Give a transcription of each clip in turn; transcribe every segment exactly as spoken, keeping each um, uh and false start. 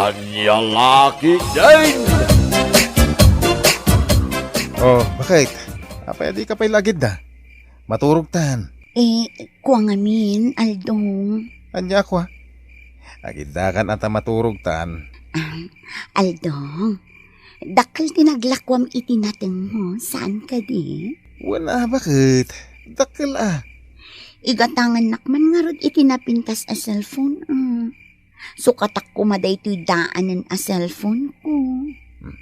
Ania la ketdin? Oh, baket? Apay a dika pay la agidda? Maturogtan. Eh, kua ngamin, Aldong. Ania a kua? Agiddakan a ta maturogtan. Ah, Aldong, dakkel ti naglakuam iti natengmo, saan kadi? Wen a, baket? Dakkel a. Igatangannak man ngarud iti napintas a cellphone, ah. Sukatak koma daytoy daanen a cellphone ko. Hmm.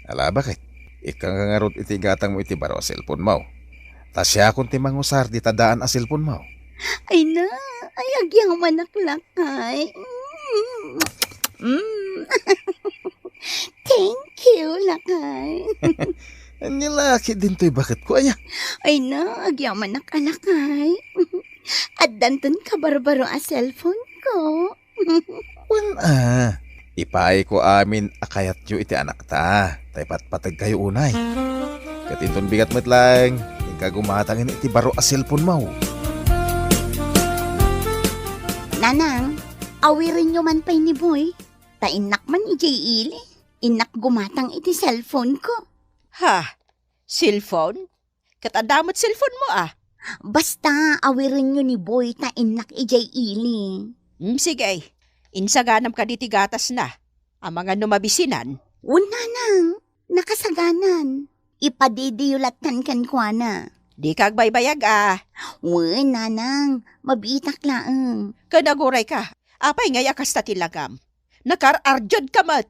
Ala, baket? Ikkanka ngarud iti gatangmo iti baro a cellphone mo. Ta siakon ti mangusar dita daan a cellphone mo. Ay na, ay agyamanak, lakay. Mm. Mm. Thank you, lakay. Ania la ketdin toy baketko, aya? Ay na, agyamanak a, lakay. Addanton kabarbaro a cellphone ko. Wen a, ipaayko amin a kayatyo iti anakta, ta ipatpategkayo unay. Ket inton bigat met laeng, inka gumatang iti baro a cellphone mo. Nanang, awirenyo man pay ni Boy, ta innak man idiay ili, innak gumatang iti cellphone ko. Ha? Cellphone? Ket adda met cellphone mo, a? Basta, awirenyo ni Boy ta innak idiay ili. Hmm, sige. Insaganam kadi ti gatasna. Amangan no mabisinan. Wen, nanang, nakasaganan. Ipadidiyo lattan kenkuana. Dika agbaybayag, a. Wen, nanang, mabiitak laeng. Ken agurayka, apay ngay a kasta ti lagam? Nakaar-ardiodka met.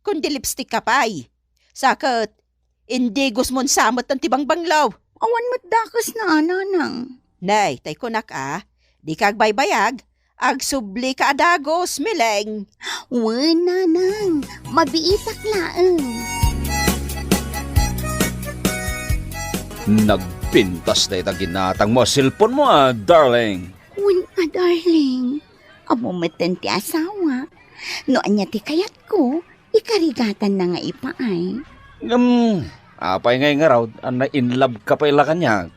Kundi lipstick ka pay. Sa ket, indigos mon sametan ti bangbanglo. Awan met dakesna, nanang. Nay, tay kunak a, dika agbaybayag, agsublika a dagus, Mileng. Wen, nanang, mabiitak laeng. Nagpintas dayta ginatangmo a cellphone mo, a, darling. Wen a, darling. Ammo metten ti asawa. No ania ti kayatko, ikarigatanna nga ipaay. Ngem, apay ngay ngarud a na-in love ka pay la kaniak?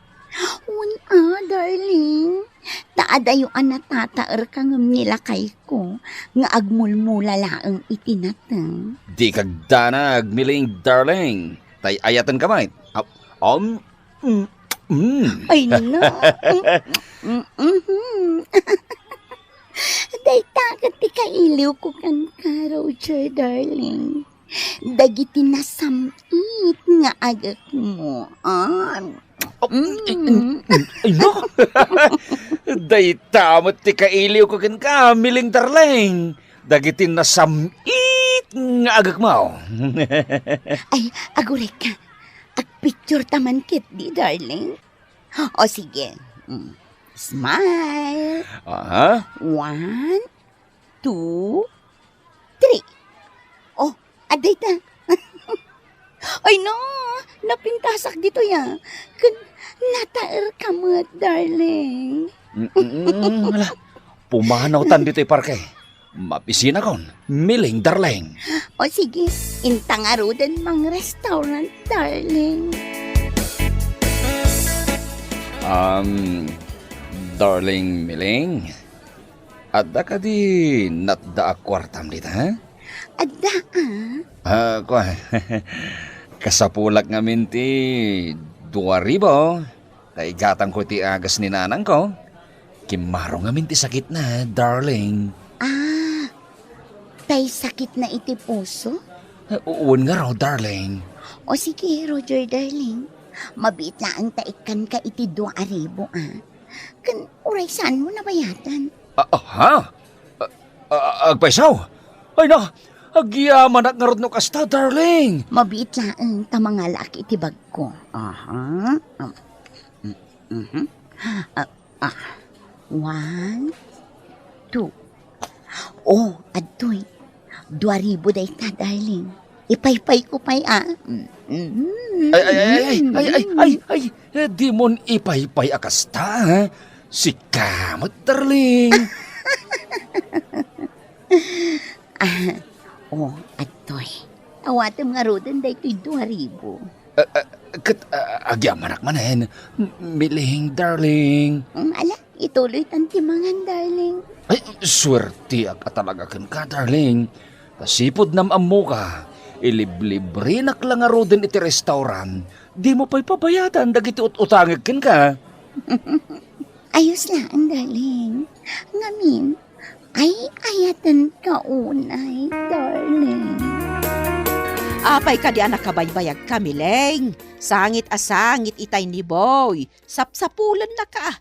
Wen a, darling. Ta adayo a natataerka ngem ni lakayko nga agmulmula laeng iti nateng. Dika agdanag, Mileng, darling. Tay ayatenka met. Ah, um, Mm, mm. Ay, na. Mm, mm, mhm. Dayta ket ti kailiwko kenka, Roger, darling. Dagiti nasam-it nga agekmo, ah. Oh, mm. Ay, ay, ay, ay, no? Dayta met ti kailiwko kenka, Mileng, darling. Dagiti nasam-it nga agekmo. Ay, agurayka. Agpicture ta man ketdi, darling. O sige. Mm. Smile. Aha. One, two, three. Oh, adda ita. Ay, no, napintasak ditoy, a. Ken nataerka met, darling. Mm, mm, mm, ala, pumanawtan ditoy parke. Mabisinakon, Mileng, darling. O sige, inta ngaruden mang restaurant, darling. Um, darling Mileng, adda kadi natda a kuartam dita, ha? Adda, a. Ah, kua, kasapulak ngamin ti dua ribu. Ta igatangko iti agas ni nanangko. Kimmaro ngamin ti sakitna, darling. Ah, tay sakitna iti puso? Eh, wen ngarud, darling. O sige, Roger, darling. Mabiit laeng ta ikkanka iti dua a ribu, a. Ken uray saanmo nabayatan. Ah, ah, ha? Ah, ah, agpayso? Ay na, agyamanak ngarud no kasta, darling. Mabiit laeng ta mangalaak iti bagko. Aha. Um, mm, mhm. Ah, ah. One, two. Oh, adtoy. Dua ribu dayta, darling. Ipaypayko pay, a. Mm, mm, Ay, ay, ay, ay, mm, ay, ay, mm. ay, ay, eh, dimon ipaypay a kasta, ha? Sika met, darling. Ah, oh, adtoy. Awatem ngaruden daytoy dua ribu. Ah, ah, ket, ah, agyamanak manen, M-, Mileng, darling. Mm, ala, ituloytan ti mangan, darling. Ay, swerteak a talaga kenka, darling. Sipud nam-ammoka, iliblibrenak la ngaruden iti restaurant, dimo pay pabayadan dagiti ut-utangek kenka. Ayos laeng, darling. Ngamin, ay-ayatenka unay, darling. Apay kadi a nakabaybayagka, Mileng? Sangit a sangit itay ni Boy. Sapsapulennaka.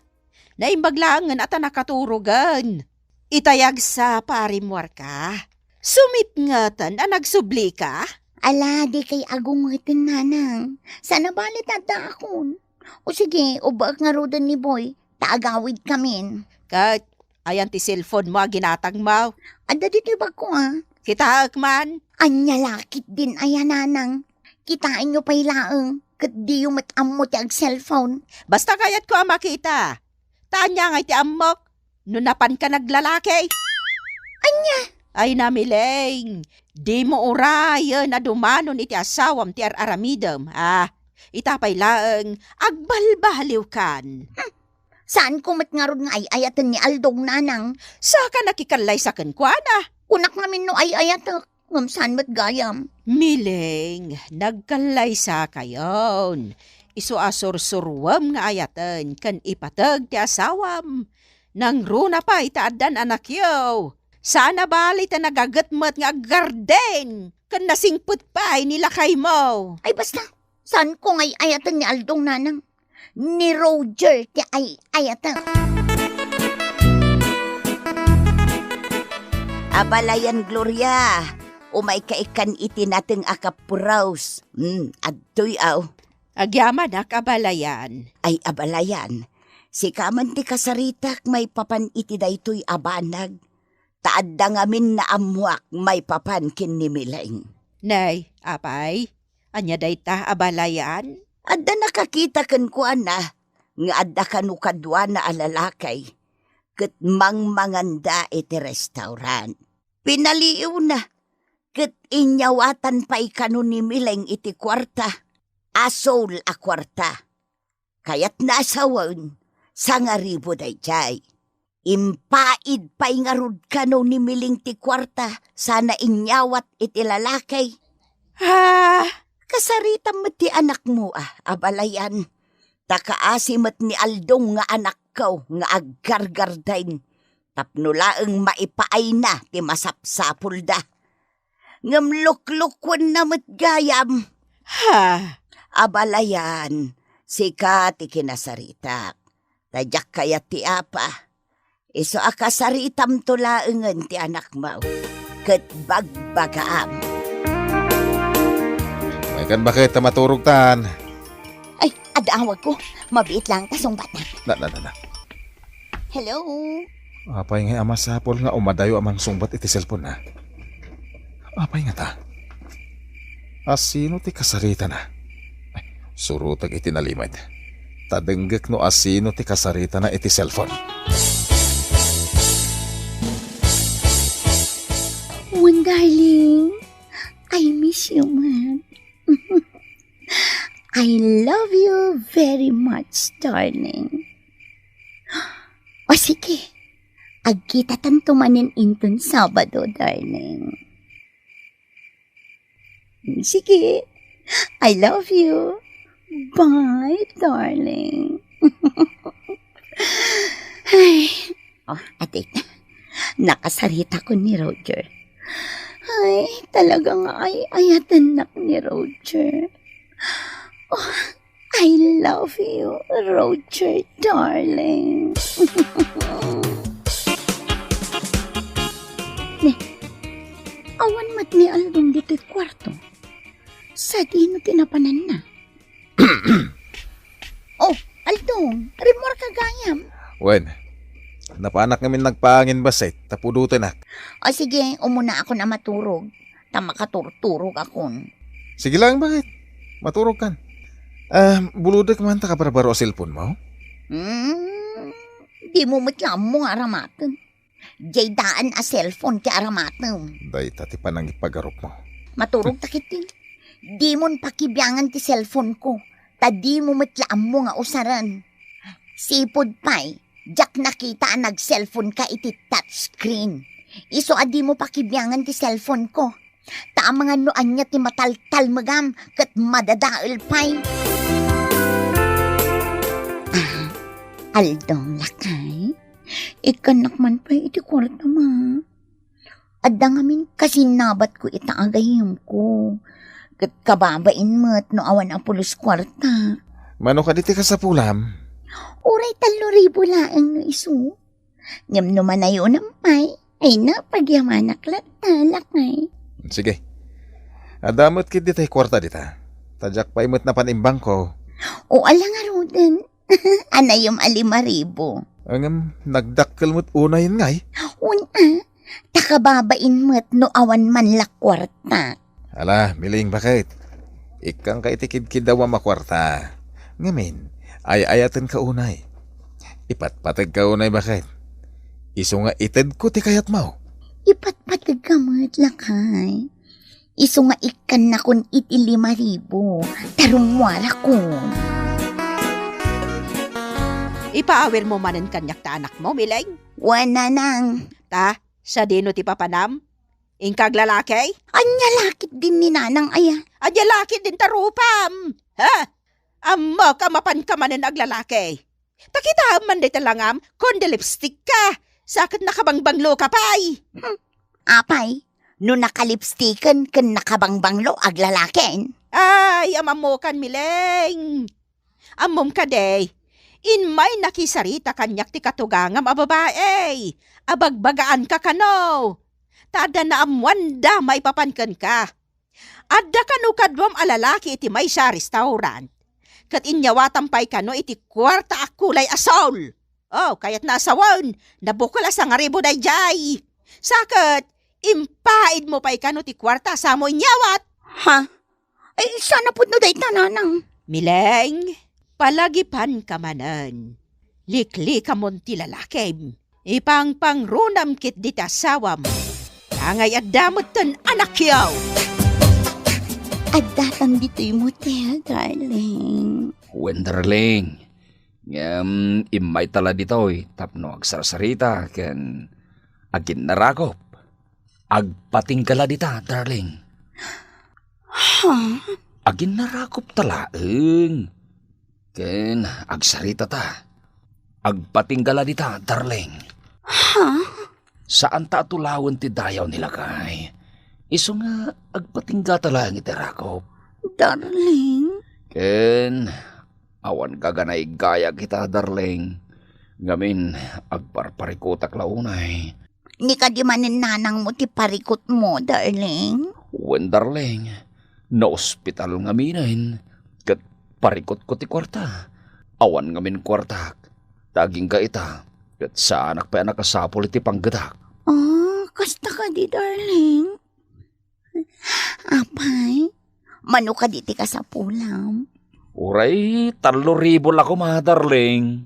Naimbag laengen a ta nakaturogen. Itay agsapa a rimmuarka. Sumitngeten a nagsublika? Ala, dikay agungeten, nanang. Saan a bale ta addaakon. O sige, ubbaek ngaruden ni Boy, ta agawidkamin. Ket, ayan ti cellphone mo a ginatangmo? Adda ditoy bagko, a. Kitaek man. Ania la ketdin aya, nanang? Kitaenyo pay laeng, ket diyo met ammo ti ag-cellphone. Basta kayatko a makita. Ta ania ngay ti ammok no napanka naglalaki? Ania? Ay, Mileng, dimo urayen a dumanon iti asawam ti ar-aramidem, a. Ita pay laeng, agbalbaliwkan. Hmm. Saanko met ngarud nga ay-ayaten ni Aldong, nanang? Saka nakikallaysa kenkuana. Kunak ngamin no ay-ayatek, ngem saan met gayam. Mileng, nagkallaysakayon. Isu a sursuruem nga ayaten ken ipateg ti asawam. Nangruna pay ta addan anakyo. Saan a bale ta nagaget met nga aggarden ken nasingpet pay ni lakaymo. Ay, basta, saanko nga ay-ayaten ni Aldong, nanang. Ni Roger ti ay-ayatek. Abalayan, Gloria, umayka ikkan iti nateng a kapuraos. Hmm, adtoy, aw. Agyamanak, abalayan. Ay, abalayan, sika man ti kasaritak maipapan iti daytoy a banag. Ta adda ngamin naammoak maipapan ken ni Mileng. Nay, apay, ania dayta, abalayan? Adda nakakita kenkuana nga adda kano kaduana a lalaki ket mangmanganda iti restaurant. Pinaliiwna ket inyawatan pay kano ni Mileng iti kuarta. Asol a kuarta. Kayatna a sawen, sangaribu daydiay. Impaid pay ngarud kano ni Mileng ti kuarta sana inyawat iti lalaki. Ah! Kasaritam met ti anakmo, a, abalayan. Ta kaasi met ni Aldong nga anakko nga aggargarden tapno laeng maipaayna ti masapsapulda. Ngem luklukuenna met gayam. Ha? Abalayan, sika ti kinasaritak. Ta diak kayat ti apa. Isu a kasaritamto laengen ti anakmo. Ket bagbagaam. Maykan baket ta maturogtan. Ay, adda awagko. Mabiit laeng ta sungbatna. Na, na, na, na. Hello? Apay ngay a masapul nga umadayo a mangsungbat iti cellphone-na? Apay ngata? Asino ti kasaritana? Ay, surotek iti nalimed. Ta denggek no asino ti kasaritana iti cellphone. Wen, darling. I miss you, man. I love you very much, darling. O sige, agkitatanto manen inton Sabado, darling. Sige, I love you. Bye, darling. Ay, oh, adita. Nakasaritakon ni Roger. Ay, talaga nga ay-ayatennak ni Roger. Oh, I love you, Roger, darling. Ne, awan met ni Aldong ditoy kuarto. Sadino ti napananna? Oh, Aldong, rimmuarka gayam. Wen, napanak ngamin nagpangin bassit, ta pudotenak. O sige, umunaakon a maturog, ta makaturturogakon. Sige lang, baket? Maturogkan. Ah, bulodek man ta kabarbaro a cellphone-mo? Hmm, dimo met la ammo nga aramaten. Diay daan a cellphone ti aramatem. Dayta ti panangipagarupmo. Maturog ta ketdin. Dimon pakibiangan ti cellphone-ko, ta dimo met la ammo nga usaren. Sipud pay, diak nakita a nag-cellphone-ka iti touchscreen. Isu a dimo pakibiangan ti cellphone ko. Ta amangan no ania ti mataltalmegam ket madadael pay. Ah, aldaw, lakay. Ikkannak man pay iti kuarta, ma. Adda ngamin kasinabatko ita a gayyemko. Ket kababain met no awan a pulos kuarta. Mano kadi ti kasapulam? Uray tallo ribu laeng no isu. Ngem no manayonam pay, ay, napagyamanak latta, lakay. Sige. Adda met ketdi tay kuarta dita. Ta diak pay met napan imbangko. O, ala ngaruden. Anayom a lima ribu. Ngem, nagdakkel met unayen ngay? Una, ta kababain met no awan man la kuarta. Ala, Miling, baket? Ikkanka iti kidkiddawam a kuarta. Ngamin, ay-ayatenka unay. Ipatpategka unay, baket? Isu nga itedko ti kayatmo. Ipatpategka met, lakay. Isu nga ikkannakon iti lima ribu, ta rummuarakon. Ipaawirmo manen kaniak ta anakmo, Miling? Wen, nanang. Ta, sadino ti papanam? Inka aglalaki? Ania la ketdin ni nanang aya? Ania la ketdin ta rupam? Ha? Ammok a mapanka manen aglalaki. Ta kitaem man dayta langam, kundi lipstick ka. Sa ket nakabangbanglo ka pay. Hmm. Apay, no nakalipsticken ken nakabangbanglo, aglalaken? Ay, am-ammokan, Miling. Ammom kadi, immay nakisarita kaniak ti katugangam a babai. Abagbagaanka kano. Ta adda naammoanda maipapan kenka. Adda kano kaduam a lalaki iti maysa a restaurant. Ket inyawatam pay kano iti kuarta a kulay asul. Oh, kayatna a sawen, nabukel a sangaribu daydiay. Sa ket, impaidmo pay kano ti kuarta a samo inyawat. Ha? Ay, saan a pudno dayta, nanang? Miling, palagipanka manen. Liklikamon ti lalakim. Ipangpangrunam ketdi ti asawam. Angay adda metten anakyo. Addatan ditoy motel, darling. Wen, darling. Ngem immayta la ditoy tapno agsarsarita ken aginnarakop. Agpatingga la dita, darling. Ha? Aginnarakopta laeng. Ken agsaritata. Agpatingga la dita, darling. Ha? Saanta a tulawen ti dayaw ni lakay. Isu nga agpatinggata laeng iti rakop. Darling? Ken awan gaganaygayag ita, darling. Ngamin, agparparikotak la unay. Ni kadi manen nanangmo ti parikutmo, darling? Wen, darling. Naospital ngaminen, ket parikutko ti kuarta. Awan ngamin kuartak. Ta agingga ita, ket saanak pay a nakasapul iti panggedak. Ah, kasta kadi, darling? Apay, mano kadi ti kasapulam? Uray tallo ribu la koma, darling.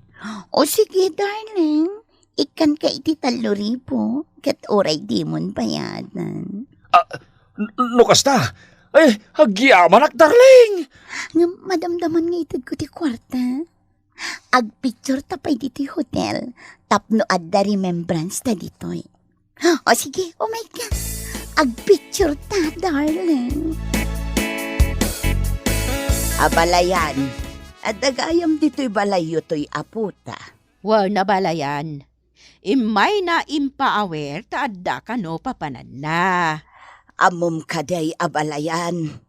O sige, darling. Ikkanka iti tallo ribu, ket uray dimon bayadan. Ah, n-, no kasta, eh, agyamanak, darling! Ngem madamdamon nga itedko ti kuarta. Agpicture ta pay ditoy hotel, tapno adda remembrance ta ditoy. O sige, umay ka. Agpicture ta, darling. Abalayan, adda gayam ditoy balayyo toy aputa. Wen, abalayan. Immayna impaawir ta adda kano papananna. Ammom kadi, abalayan.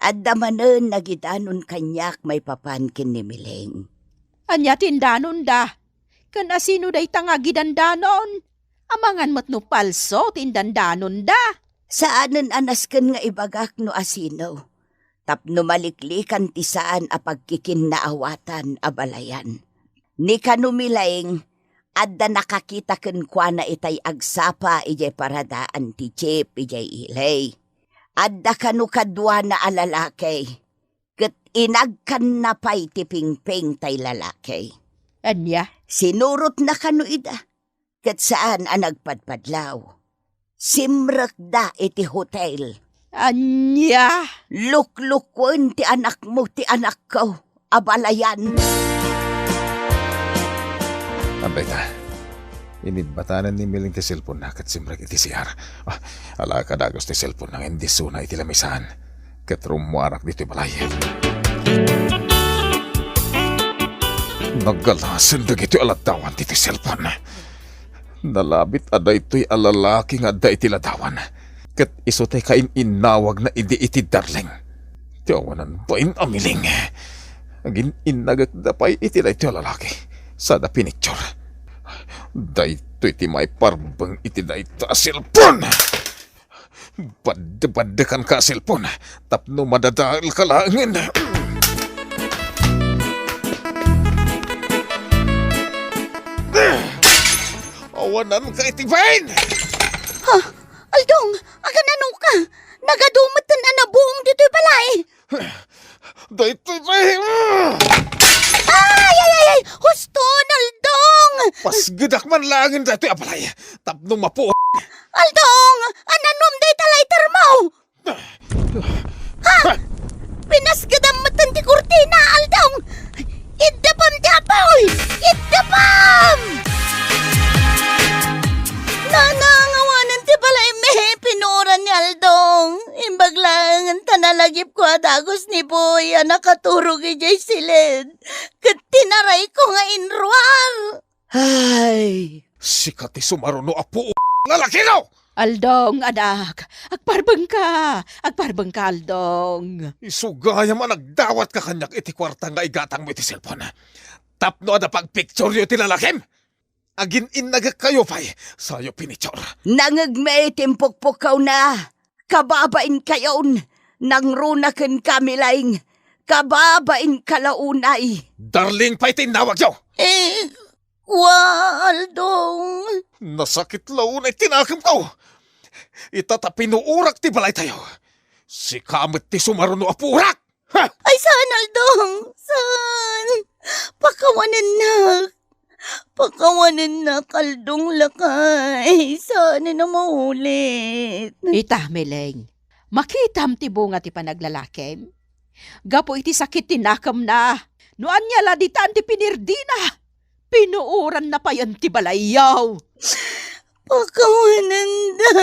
Adda manen nagidanon kaniak maipapan ken ni Miling. Ania ti indanonda? Ken asino dayta nga agidandanon? Amangan met no palso ti indandanonda. Saanen a nasken nga ibagak no asino. Tapno maliklikan ti saan a pagkikinnaawatan, abalayan. Ni kano Miling, adda nakakita kenkuana itay agsapa idiay paradaan ti jeep idiay ili. Adda kano kaduana a lalaki, ket inagkanna pay ti pingping tay lalaki. Ania? Sinurotna kano ida, ket saan a nagpadpadlaw. Simrekda iti hotel. Ania? Luklukuen ti anakmo ti anakko, abalayan. Ampay ta. Inibbatanen ni Miling ti cellphone-na ket simrek iti C R. Ah, ala, kadagus ti cellphone-na ngem disona iti lamisaan. Ket rummuarak ditoy balay. Naggalasen dagitoy a ladawan ditoy cellphone. Nalabit a daytoy a lalaki nga adda iti ladawan. Ket isu ti kain-innawagna idi iti darling. Ti awanan bain a Miling. Agin-innagekda pay iti daytoy a lalaki. Sada pinicture. Daytoy ti maiparbeng iti dayta a cellphone. Badde-baddekanka a cellphone tapno madadaelka laengen. Awananka iti bain! Ha? Aldong, agananoka? Nagadu metten a nabuong ditoy balay. Daytoy pay! Ay, ay, ay, ay! Huston, Aldong! Pasgedak man laengen daytoy a balay tapno mapuot. Aldong, ananom dayta lighter mo? Ha? Pinasgedam metten ti kurtina, Aldong! Iddepam ti apuy! Iddepam! Nanang, awanen ti balaymi, pinuoran ni Aldong. Imbag laengen ta nalagipko a dagus ni Boy a nakaturog idiay siled ket tinarayko nga inruar. Ay! Sika ti sumaruno a puo, lalakino! Aldong, anak, agparbengka! Agparbengka, Aldong! Isu gayam a nagdawatka kaniak iti kuarta nga igatangmo iti cellphone. Tapno adda pagpictureyo ti lalakim? Agin-innagekkayo pay, sayo pinicture. Nangngegmi ti impukpukkawna. Kababainkayon, nangruna kenka, Miling. Kababainka la unay. Darling pay ti innawagyo. Eh, kua, Aldong. Nasakit la unay ti nakemko. Ita ta pinuorak ti balaytayo. Sika met ti sumaruno a puorak. Ha! Ay, saan, Aldong? Saan? Pakawanennak. Pakawanennak, Aldong, lakay. Saan a maulit? Ita, Miling. Makitam ti bunga ti panaglalakim? Gapu iti sakit ti nakemna, no ania la ditan ti pinirdina, pinuoranna payen ti balayyo. Pakawanennak.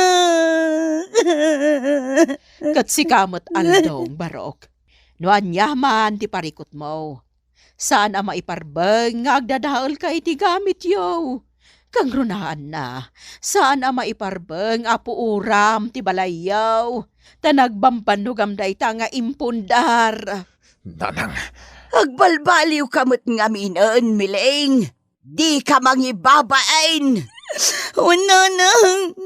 Ket sika met, Aldong, barok. No ania man ti parikutmo, saan a maiparbeng nga agdadaelka iti gamityo. Kangrunaanna, saan a maiparbeng a puoram ti balayyo, ta nagbambannogam dayta nga impundar. Nanang. Agbalbaliwka met ngaminen, Miling. Dika mangibabain. Wen, Nanang,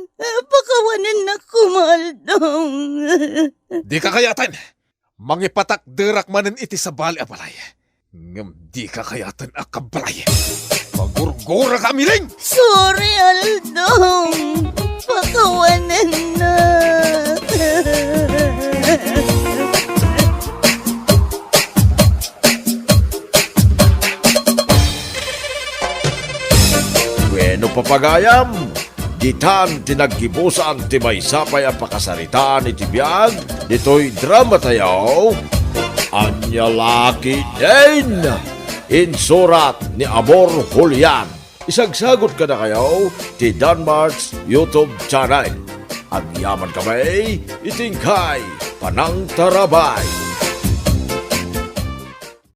pakawanennak koma, Aldong. Dika kayaten. Mangipatakderak manen iti sabali a balay. Ngem dika kayaten a kabbalay. Pagurguraka, Miling! Sorry, Aldong. Pakawanennak. Bueno, papagayam, ditan ti naggibusan ti maysa pay a pakasaritaan iti biag ditoy dramatayo, Ania La Ketdin, insurat ni Amor Julian. Isagsagut kadakayo ti Danmart's YouTube channel. Agyamankami iti inkay panangtarabay.